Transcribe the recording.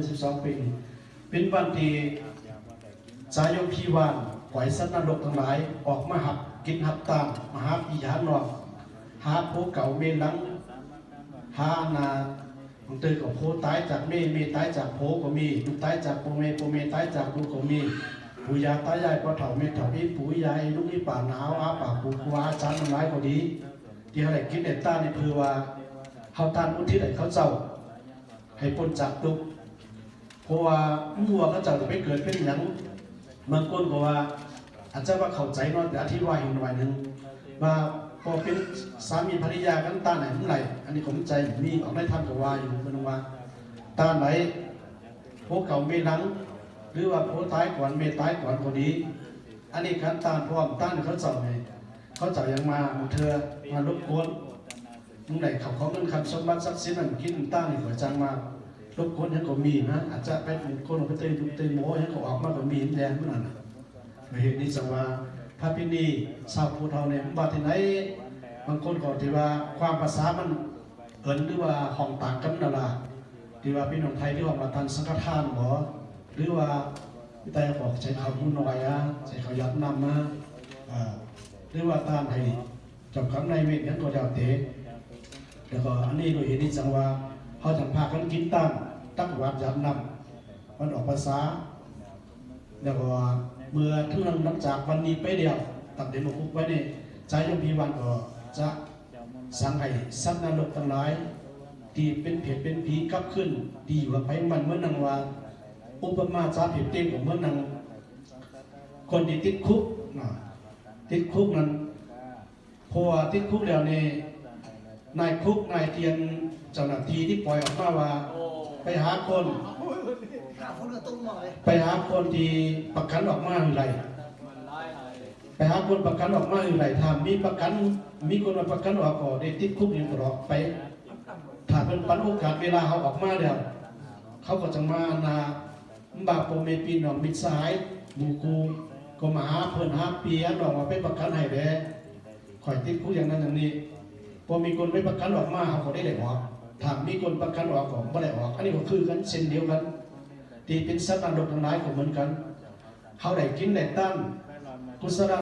ສິບສອງປີນີ້ ເປັນວັນທີ່ສາຍົມພີວານ ປ່ອຍສັດນະລົກທັງຫຼາຍ ອອກມາຮັບກິນຮັບຕານ ມາຫາພີ່ຫານ້ອງ ຫາຜົວເກົ່າເມຍຫຼັງ ຫາໜ້າ ບາງເທື່ອກໍຜົວຕາຍຈາກເມຍ ເມຍຕາຍຈາກຜົວກໍມີ ລູກຕາຍຈາກພໍ່ແມ່ ພໍ່ແມ່ຕາຍຈາກລູກກໍມີ ປູ່ຍ່າຕາຍາຍ ພໍ່ເຖົ້າແມ່ເຖົ້າ ອີ່ປູ່ອີ່ຍ່າ ອີ່ລຸງອີ່ປ້າ ນ້າອາປາປູ່ຄູອາອາຈານທັງຫຼາຍກໍດີ ທີ່ເຮົາໄດ້ກິນໄດ້ຕານນີ້ ເພື່ອວ່າເຮົາທານອຸທິດໃຫ້ເຂົາເຈົ້າ ໃຫ້ພົ້ນຈາກທຸກ ເພາະວ່າບໍ່ວ່າເຂົາເຈົ້າຈະໄປເກີດເປັນຫຍັງ ບາງຄົນກໍວ່າ ອາດຈະວ່າເຂົ້າໃຈເນາະ ແຕ່ອະທິບາຍໃຫ້ໜ້ອຍໜຶ່ງ ວ່າພໍເປັນສາມີພັນລະຍາກັນ ຕານໃດມັນໄດ້ ອັນນີ້ກໍມັນໃຈມີ ອອກໃນທຳກໍວ່າຢູ່ ເພິ່ນວ່າ ຕານໃດ ຜົວເກົ່າເມຍຫຼັງ ຫຼືວ່າຜົວຕາຍກ່ອນ ເມຍຕາຍກ່ອນກໍດີ ອັນນີ້ການຕານພ້ອມຕານໃຫ້ເຂົາເຈົ້ານີ້ ເຂົາເຈົ້າຍັງມາ ບາງເທື່ອມາລົບກວນ ມັນໄດ້ເຂົ້າຂອງເງິນຄຳສົມບັດຊັບສິນນັ້ນ ກິນຕານໃຫ້ຂ້ອຍຈັ່ງມາລົບກວນຫຍັງກໍມີນະ ອາດຈະໄປເປັນຄົນໄປເຕີຍລູກເຕີຍໝໍຫຍັງກໍອອກມາກໍມີແດ່ ມັນນັ້ນນະ ເຫດນີ້ຈັ່ງວ່າ ປະເພນີຊາວພຸດເຮົານີ້ ມັນວ່າທີ່ໃດ ບາງຄົນກໍທີ່ວ່າຄວາມພາສາມັນເອີ້ນ ຫຼືວ່າຫ້ອງຕ່າງກັນນັ້ນລະ ທີ່ວ່າພີ່ນ້ອງໄທທີ່ຮ້ອງວ່າທ່ານສັງຄະທານບໍ ຫຼືວ່າໃຕ້ອອກໃສ່ເຂົ້າໝູນ້ອຍອາ ໃສ່ເຂົ້າຢາດນ້ຳມາ ເອີ ຫຼືວ່າທ່ານໃຫ້ເຈົ້າກຳນາຍເວນຫຍັງກໍແລ້ວແຕ່ ແລ້ວກໍອັນນີ້ດ້ວຍເຫດນີ້ຈັ່ງວ່າ ເຮົາຈັ່ງພາກັນກິນຕານ ຕັກບາດຢາດນ້ຳ ວັນອອກພັນສາ ແລ້ວກໍເມື່ອເຖິງຫຼັງຈາກວັນນີ້ໄປແລ້ວ ຕັ້ງແຕ່ມື້ຄຸກໄວ້ນີ້ ສາຍົມພີວານກໍຈະສັ່ງໃຫ້ສັດນະລົກທັງຫຼາຍ ທີ່ເປັນເຜດເປັນຜີກັບຄືນທີ່ຢູ່ອາໄພມັນ ເໝືອນໜັງວ່າ ອຸປະມາສາປຽບຕຽມກໍເໝືອນໜັງຄົນທີ່ຕິດຄຸກນະ ຕິດຄຸກນັ້ນ ເພາະວ່າຕິດຄຸກແລ້ວນີ້ ນາຍຄຸກນາຍເຖື່ອນ ເຈົ້າໜ້າທີ່ທີ່ປ່ອຍອອກມາວ່າ ໄປຫາຄົນ ໄປຫາຄົນທີ່ປະກັນອອກມາໃຫ້ໄດ້ ໄປຫາຄົນປະກັນອອກມາໃຫ້ໄດ້ ຖ້າມີປະກັນ ມີຄົນມາປະກັນອອກກໍໄດ້ຕິດຄຸກຢູ່ຕະຫຼອດໄປ ຖ້າເພິ່ນປັນໂອກາດເວລາເຮົາອອກມາແລ້ວ ເຂົາກໍຈະມານາ ບາດພໍ່ແມ່ພີ່ນ້ອງມິດສະຫາຍໝູ່ຄູ່ ກໍມາຫາເພື່ອນຫາພີ່ຫານ້ອງວ່າໄປປະກັນໃຫ້ແດ່ ຂ້ອຍຕິດຄຸກຢ່າງນັ້ນຢ່າງນີ້ ພໍມີຄົນໄປປະກັນອອກມາ ເຮົາກໍໄດ້ ໄດ້ອອກ ຖ້າມີຄົນປະກັນອອກກໍບໍ່ໄດ້ອອກ ອັນນີ້ກໍຄືກັນເຊັ່ນດຽວກັນ ທີ່ເປັນສັດນະລົກທັງຫຼາຍກໍເໝືອນກັນ ເຮົາໄດ້ກິນໄດ້ຕານ ກຸສະລະ